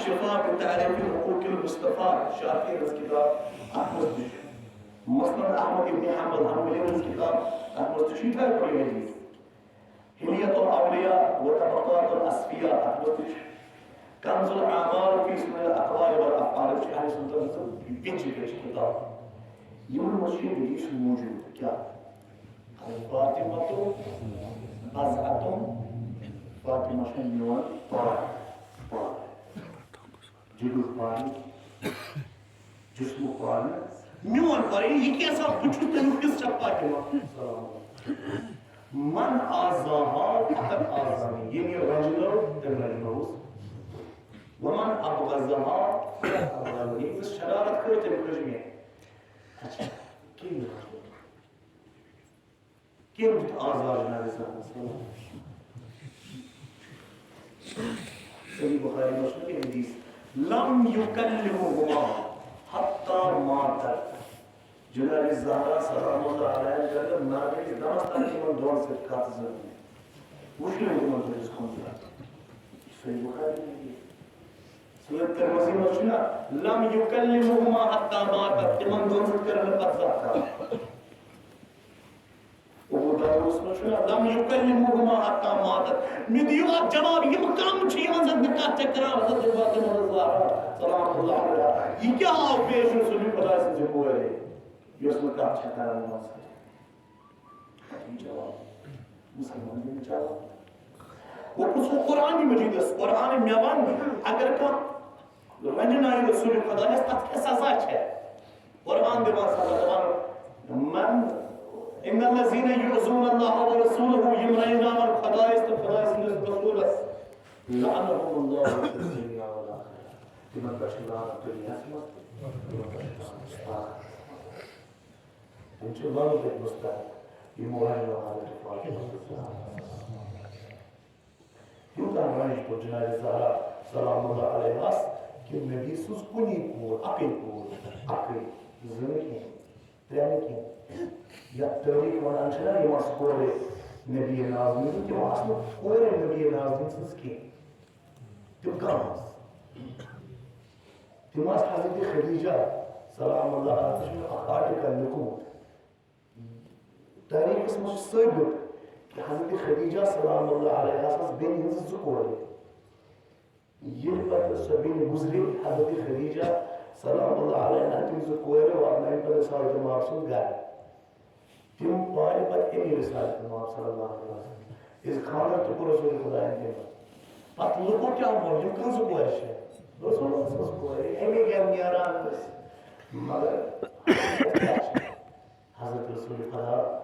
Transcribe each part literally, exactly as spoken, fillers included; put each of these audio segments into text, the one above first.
الشفا بتعريف حقوق المصطفى، شافعی ہٕنٛز کِتاب، اَتھ منٛز تہِ چھُ۔ مسند احمد ابن حنبل حنبلی ہٕنٛز کِتاب، اَتھ منٛز تہِ چھُ یِتھے پٲٹھۍ حدیث۔ حلیة الاولیاء و طبقات الاصفیاء، اَتھ منٛز تہِ چھُ۔ کنز الاعمال فی سنن الاقوال والافعال، چھِ اہل سنت ہٕنٛز وِجہِ کِتاب۔ یِمن منٛز چھُ یہِ حدیث موجود۔ کیٛاہ؟ الفاطمہ بضعۃ، فاطمہ چھےٚ میون پارٹ، پارٹ۔ جگرُک پارٹ، جسمُک پارٹ، میون پارٹ۔ یہِ کیٛاہ سا بہٕ چھُس تَمیُک حصہٕ، چھےٚ فاطمہ۔ من آذاہا فقد آذانی، ییٚمۍ یہِ رنجنٲو، تٔمۍ رنجنووُس۔ ومن ابغضہا فقد ابغضانی، ییٚمِس شرارت کٔر، تٔمۍ کٔر مےٚ۔ اچھا، کٔمۍ؟ کٔمۍ دیُت آزار جناب زہرا؟ صحیح بخاری منٛز چھُ یہِ حدیث، لم یکلمہما حتی ماتت۔ جناب زہرا سلام اللہ علیہا کٔر نہٕ مرنہٕ کِس دمس تام تِمن دۄن سۭتۍ کتھ زٕہٕنۍ۔ وٕچھ نہٕ تِمن دۄن سۭتۍ کُن زٕ۔ صحیح بخاری منٛز یہِ۔ سنن ترمذی منٛز چھُ نا، لم یکلمہما حتی ماتت، تِمن دۄن سۭتۍ کٔر نہٕ پتہٕ زانٛہہ کتھ۔ ابو داؤدس منٛز چھُ نا، لم یکلمہما حتی ماتت۔ مےٚ دِیِو اَتھ جواب، یِم کم چھِ، یِمن سۭتۍ نہٕ کتھ چھےٚ کران حضرت فاطمہ الزہرا سلام اللہ علیہا۔ یہِ کیٛاہ آو پیش رسول خدا سٕنٛزِ کورِ، یۄس نہٕ کتھ چھےٚ کران یِمن سۭتۍ؟ یہِ جواب۔ مسلمان دِنہٕ جواب۔ وۄنۍ پرٛژھو قرآن مجیدس، قرآن مےٚ وَن، اگر کانٛہہ رنجنایہِ رسول خدایس، تتھ کیٛاہ سزا چھےٚ؟ قرآن دِوان سزا، دپان، من، ان الذین یؤذون اللہ ورسولہ، یِم رنجناوان خدایس تہٕ خدایہِ سٕنٛدِس رسولس، لعنہم اللہ فی الدنیا والآخرہ، تِمن پٮ۪ٹھ چھِ لعنت دُنیاہس منٛز تہِ، تِمن پٮ۪ٹھ چھِ لعنت آخرتس منٛز۔ تِم چھِ لعنتٕکۍ مستحق، یِمو رنجنٲو حضرت فاطمہ۔ یوٗتاہ رنج کوٚر جناب زہرا سلام اللہ علیہس کہِ نبی سٕنٛز کُنی کوٗر، اَکٕے کوٗر، اَکٕے، زٕ نہٕ کینٛہہ، ترٛےٚ نہٕ کینٛہہ۔ یَتھ تٲریٖخ وَنان چھِ نا، یِم آسہٕ کورِ نبی نازنیٖن، تِم آسہٕ نہٕ کورِ نبی نازنیٖن سٕنٛز کینٛہہ۔ تِم کَم آسہٕ؟ تِم آسہٕ حضرت خدیجہ سلام اللہ علیہا، تَتھ چھُ مےٚ اَکھ آرٹیکل لیوٗکھمُت۔ تٲریٖخس منٛز چھُ ثٲبت کہِ حضرت خدیجہ سلام اللہ علیہا ہس بیٚنہِ ہٕنٛزٕ زٕ کورِ۔ ییٚلہِ پتہٕ سۄ بیٚنہِ گُزرے، حضرت خدیجہ سلام اللہ علیہا تِم زٕ کورِ واتنایہِ پتہٕ رسالت ماب سُنٛد گرٕ۔ تِم پالہِ پتہٕ اَمی رسالت ماب صلی اللہ علیہ وسلم۔ ییٚلہِ خانٛدر تہِ کوٚر رسول خدایَن تِمن۔ پتہٕ لُکو کیٛاہ ووٚن، یِم کٕم زٕ کورِ چھِ؟ رسول اللہ سٕنٛز کورِ، اَمی گرِ نیران ٲسۍ۔ مگر کیٛاہ چھِ؟ حضرت رسول خدا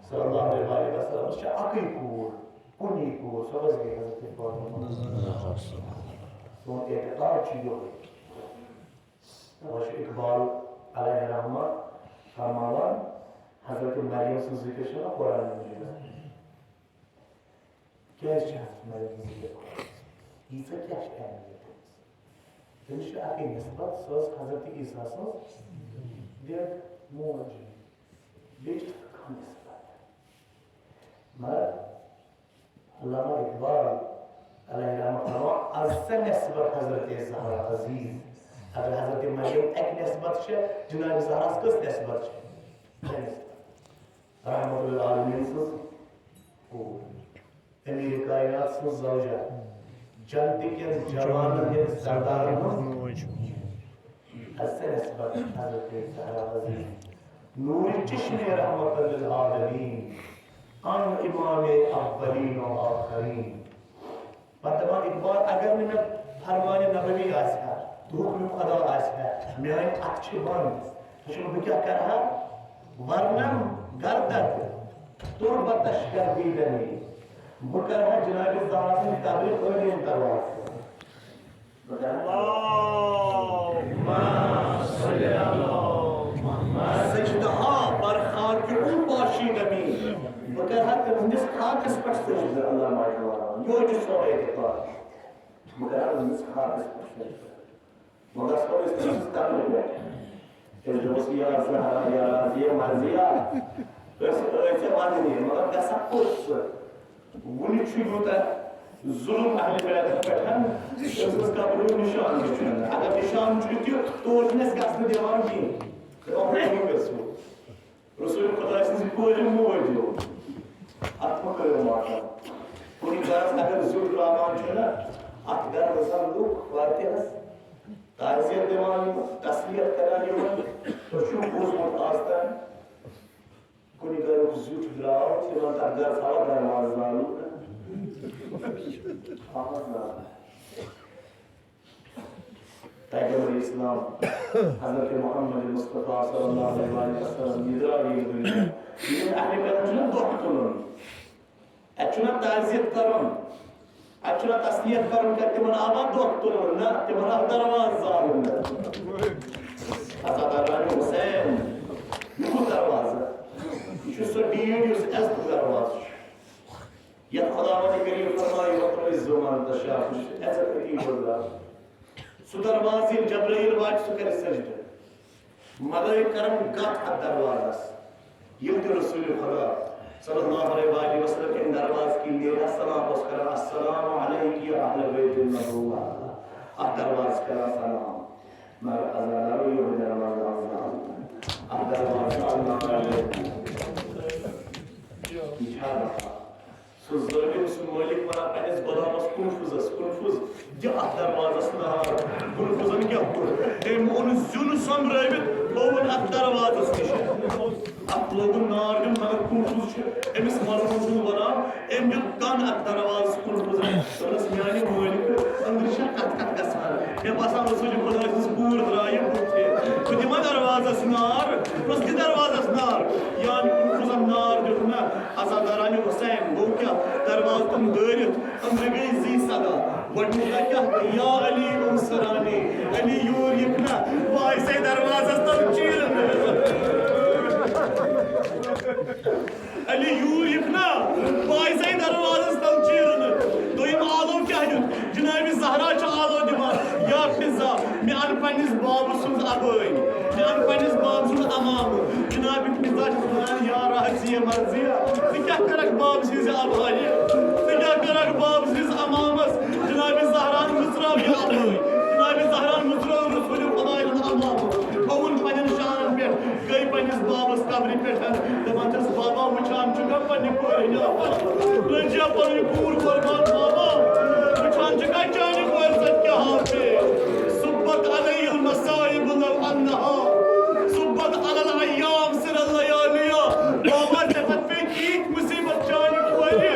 صلی اللہ علیہ وسلم چھِ اَکٕے کوٗر، کُنی کوٗر، سۄ کۄس گٔے؟ حضرت فاطمہ۔ سون اعتقاد چھُ یِہوٚے۔ تَوَے چھُ اقبال علیہ رحمہ فرماوان، حضرت مریم سٕنٛز ذِکِر چھےٚ نہ قرآن مجیٖدَس منٛز۔ کیٛازِ چھِ حضرت مریم ہٕنٛز ذِکِر قرآنَس منٛز؟ ییٖژاہ کیٛاہ چھِ اہمیت أمِس؟ تٔمِس چھِ اَکٕے نسبت، سۄ ٲس حضرت عیسیٰ سٕنٛز بیٚیہِ موج۔ بیٚیہِ چھِ کانٛہہ نسبت۔ مگر علامہ اقبال علیہ رحمہ فرماوان، از سۄ نسبت حضرت زہرا عزیز۔ اگر حضرت مریم اَکہِ نسبت چھِ، جناب زہراہَس کٔژ نسبت چھِ؟ ترٛےٚ نسبت۔ رحمت للعالمین سٕنٛز کوٗر، امیر کائنات سٕنٛز زوجہ، جنتہٕ کٮ۪ن جوانن ہٕنٛدۍ سردارن ہٕنٛز موج۔ از سۄ نسبت حضرت زہرا عزیز، نور چشم رحمت للعالمین، ان امام اولین و آخرین۔ پتہٕ دپان اقبال، اگر نہٕ مےٚ فرمان نبوی آسہِ ہا تہٕ حکم خدا آسہِ ہا، میانہِ اتھٕ چھِ بنٛد، ژٕ چھُکھ، بہٕ کیٛاہ کرٕ ہا؟ ورنم گردد تربتش گردیدنی، بہٕ کرٕ ہا جناب زہرا سٕنٛدِ قبرِ ٲلیٖن دروازٕ۔ بہٕ کرٕ ہا سجدہا بر خاک او پاشیدنی، بہٕ کرٕ ہا تٔمۍ سٕنٛدِس خاکس پٮ۪ٹھ سجدٕ۔ اللہ ماجہِ وَنان، یِہوٚے چھُ سورُے اعتقاد۔ بہٕ کرٕ ہا تٔمِس خاکس پٮ۪ٹھ سجدٕ۔ وۄنۍ گژھو أسۍ تٔمۍ سٕنٛز قبرِ پٮ۪ٹھ۔ أسۍ دَپوس، یا زہرا، یا رازیہ مرضیہ، أسۍ ٲسۍ ژےٚ وَننہِ، مگر گژھکھ کوٚت ژٕ؟ وُنہِ چھُ یوٗتاہ ظلم اہل بیتس پٮ۪ٹھ، تٔمۍ سٕنٛز قبرِ ہُنٛد نشان تہِ چھُنہٕ۔ اگر نشان چھُ تہِ، تور چھُنہٕ اَسہِ گژھنہٕ دِوان کِہیٖنۍ۔ دَپان، "وۄنۍ گٔژھِو۔" رسول خدا سٕنٛزِ کورِ موج یوت۔ اَتھ مہ کٔرِو ماتم۔ کُنہِ گرس اگر زیُٹھ راوان چھُنہ، اَتھ گرس گژھن لُکھ فاتحس تعزیت دِوان یِمن، تسلیت کران یِمن۔ تۄہہِ چھُو بوٗزمُت آز تام؟ کُنہِ گرُک زیُٹھ درٛاو، تِمن تتھ گرس آو دروازٕ زالُن۔ آواز زالُن۔ پیغمبر اسلام حضرت محمد مصطفیٰ صلی اللہ علیہ وآلہ وسلم یہِ درٛاو ییٚمہِ دُنیا، یِمن اہل بیتن چھُنہ دۄکھ تُلُن، اَتہِ چھُنہ تعزیت کرُن، اَتہِ چھُنہ تسلیت کرُن، کتہِ تِمن آوا دۄکھ تُلُن، نہ، تِمن آو دروازٕ زالُن۔ عزاداران حسین، یہِ کُس دروازٕ؟ یہِ چھُ سُہ ڈیٖڈ یُس عزتُک دروازٕ چھُ۔ یتھ خداوند کریم فرمایہِ، "وَتُعِزُّ مَن تَشَاءُ"، بہٕ چھُس عزت عطا کران۔ سُہ دروازٕ ییٚلہِ جبرائیل واتہِ، سُہ کرِ سجدٕ۔ ملائک کرن گتھ اتھ دروازس۔ ییٚلہِ تہِ رسول خدا صلی اللہ علیہ وآلہ وسلم امہِ دروازٕ کِنۍ نیرِ، السلام اوس کران، "السلام علیک یا اہل بیت النبوہ"۔ اتھ دروازس کران سلام۔ مگر عزادارو، یِہوٚے دروازٕ آو زالنہٕ۔ اتھ دروازس آو نار لٲگِتھ۔ یہِ چھا دفعہ؟ سُہ ظٲلِم، سُہ مٲلِک ونان پننِس غلامس قنفذس، "قنفذ، دِ اتھ دروازس نار۔" قنفذن کیٛاہ کوٚر؟ تٔمۍ اوٚن زیُن سۄمبرٲوِتھ، تھووُن اتھ دروازس نِش۔ اتھ لوگُن نار دیُن، مگر قنفذ چھُ أمِس مظلوم سُنٛد غلام، أمۍ دیُت کن اتھ دروازس۔ قنفذن دوٚپنس، "میانہِ مٲلِکہٕ، أنٛدرٕ چھا کتھ کتھ گژھان؟ مےٚ باسان، رسول خدا سٕنٛز کوٗر درٛایہِ بُتھِ۔ بہٕ دِمہ دروازس نار؟" دوٚپنس، "دِ دروازس نار۔" یعنی قنفذن نار دیُت نہ۔ عزادارانِ حسین، گوٚو کیٛاہ؟ دروازٕ تِم دٲرِتھ، أنٛدرٕ گٔے زی صدا۔ گۄڈٕنیُک کیٛاہ؟ "یا علی انصرانی"، علی یور یِکھ نہ، بہٕ آیسے دروازس تل چیٖرنہٕ۔ علی یور یِکھ نہ، بہٕ آیسے دروازس تل چیٖرنہٕ۔ دوٚیِم آلو کیٛاہ دیُت؟ جناب زہرا چھِ آلو دِوان، "یا فضہ، مےٚ اَن پننِس بابہٕ سٕنٛز ابٲنۍ۔" جان پننِس باب سُنٛد عمامہٕ۔ جناب فضہ چھَس وَنان، "یا راضیہ مرضیہ، ژٕ کیٛاہ کَرَکھ باب سٕنٛزِ عبایہِ؟ ژٕ کیٛاہ کَرَکھ باب سٕنٛزِ عمامَس؟" جناب زہران مٕژراو یہِ عبٲیہِ۔ جناب زہران مٕژرٲو رسول خدایَن عمامہٕ۔ تھوٚوُن پننٮ۪ن شانَن پٮ۪ٹھ، گٔے پننِس بابَس قبرِ پٮ۪ٹھ۔ دَپان چھَس، "بابا، وٕچھان چھُکھا پننہِ کورِ ہٕنٛدِ عمامہٕ؟ لٔجیا پنٕنۍ کوٗر قربان بابا؟ وٕچھان چھُکھا چانہِ کورِ سۭتۍ کیٛاہ آو پیش؟ صُبَّت علیہ المصائب لو انہا صُبَّت علی الایام سر لیالیا۔" بابا، ژےٚ پٮ۪ٹھ پیٚیہِ تیٖتۍ مُصیٖبت چانہِ کورِ،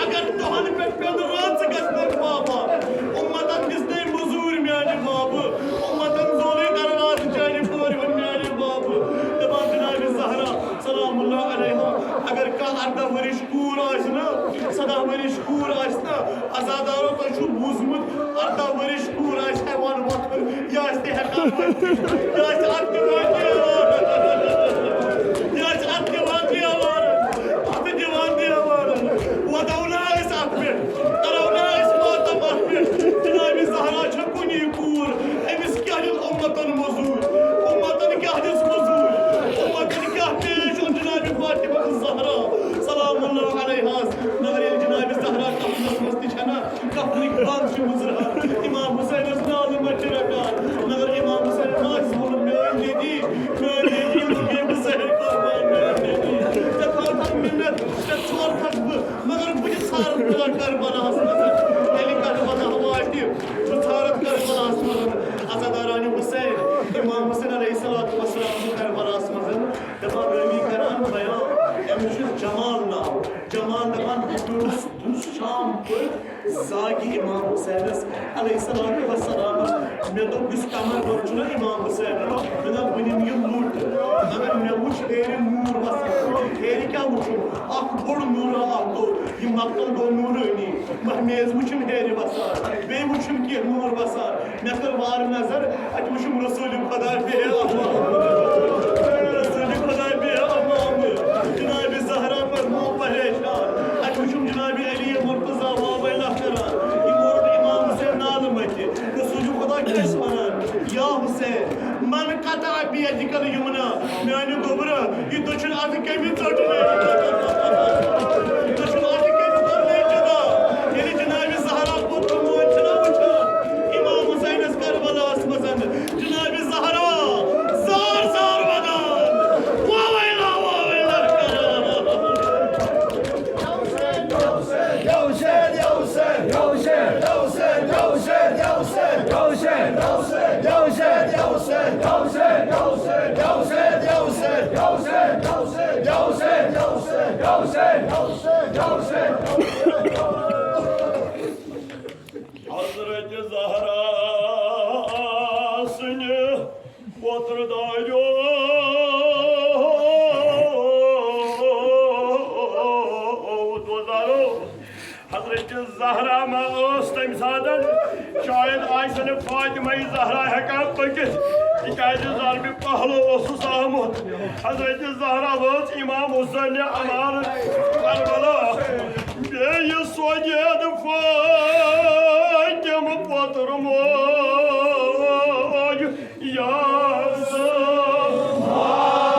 اگر دۄہَن پٮ۪ٹھ پٮ۪ن رٲژٕ گژھنَکھ بابا۔ اُمَّتَن دِژ نَے مٔزوٗرۍ میٛانہِ بابہٕ، اُمَّتَن زولُے دروازٕ چانہِ کورِ ہُنٛد میٛانہِ بابہٕ۔ دَپان جناب زہرا سلام اللہ علیہا، اگر کانٛہہ اَرداہ ؤرِش کوٗر آسہِ نا، سَداہ ؤرِش کوٗر آسہِ نا، عزادارو، تۄہہِ چھُو بوٗزمُت، اَرداہ ؤرِش کوٗر آسہِ ہٮ۪وان وۄتھُن، یہِ آسہِ نہٕ ہٮ۪کان وۄتھِتھ، یہِ آسہِ اَتھٕ دِوان دیوارَن، یہِ آسہِ اَتھٕ دِوان دیوارَن، اَتھٕ دِوان دیوارَن۔ وۄتھو نا أسۍ اَتھ پٮ۪ٹھ، کَرو نا أسۍ ماتم اَتھ پٮ۪ٹھ۔ جناب زہرا چھےٚ کُنی کوٗر، أمِس کیٛاہ دیُت اُمتن مٔزوٗرۍ؟ اُمتن کیٛاہ دِژ مٔزوٗرۍ؟ اُمتن کیٛاہ پیش اوٚن جناب فاطمہ الزہرا سلام اللہ علیہاس؟ مگر ییٚلہِ جناب زہرا کفنس منٛز تہِ چھےٚ نا، کفنٕکۍ بند چھِ مُژراوان، امام حسینس نالہٕ مَتہِ چھِ رٹان، مگر امام حسینن آسہِ ووٚنمُت، "میٲنۍ نیٚچی، میٲنۍ نیٚچی، بہٕ گٔیَس ژےٚ قربان، میٲنۍ نیٚچی، ژےٚ تھاوتھن مِنت، ژےٚ ژھورتھس بہٕ۔" مگر بہٕ تہِ ژھارٕ خۄدا کربلاہس منٛز۔ ییٚلہِ کربلا واتہِ، بہٕ ژھارٕ کربلاہس منٛز۔ عزادارانِ حسین، امام حسین علیہ الصلوۃ والسلام چھُ کربلاہس منٛز۔ دپان رٲوی کران بیان، أمِس چھُ جمال ناو۔ جمال دپان، بہٕ پیوٚس دُس شام پٲٹھۍ زاگہِ امام حسینس علیہ الصلوۃ والسلامس۔ مےٚ دوٚپ، یُس کمر بند چھُنہ امام حسین، مےٚ دوٚپ، بہٕ نِمہٕ یہِ لوٚٹ۔ مگر مےٚ وُچھ ہیرِ نوٗر وسان۔ ہیرِ کیٛاہ وُچھُم؟ اکھ بوٚڑ نوٗرا اکھ گوٚو۔ یہِ مقتل گوٚو نوٗرٲنی۔ مہمیز وُچھِم ہیرِ وسان۔ بیٚیہِ وُچھِم کینٛہہ نوٗر وسان۔ مےٚ کٔر وارٕ نظر، اَتہِ وُچھُم رسول خدا بے امان۔ رسول خدا بے امان۔ جناب زہرا پرمو پریشان۔ اَتہِ وُچھُم جناب علی مرتضیٰ واویلا کران۔ یہِ موٗد امام حسین نالہٕ مَتہِ۔ رسول خدا کیٛاہ چھُ وَنان؟ یا حسین، من قطع بیدک الیمنی، میانہِ گوٚبرا، یہِ دٔچھُن اَتھٕ کٔمۍ ژٔٹ مےٚ؟ یہِ دٔچھُن اَتھٕ کٔمۍ کوٚر مےٚ جدا؟ ییٚلہِ جناب اوترٕ دۄہ یوت وۄزارو حضرت زہرا ما ٲس تَمہِ ساتہٕ، شاید آسہِ نہٕ فاطمہ زہرا ہٮ۪کان پٔکِتھ، تِکیٛازِ ضربِ پہلو اوسُس آمُت۔ حضرت زہرا وٲژ امام حسین امان کربلا، بیٚیہِ سوزید فاطمہ پوتُر موج یا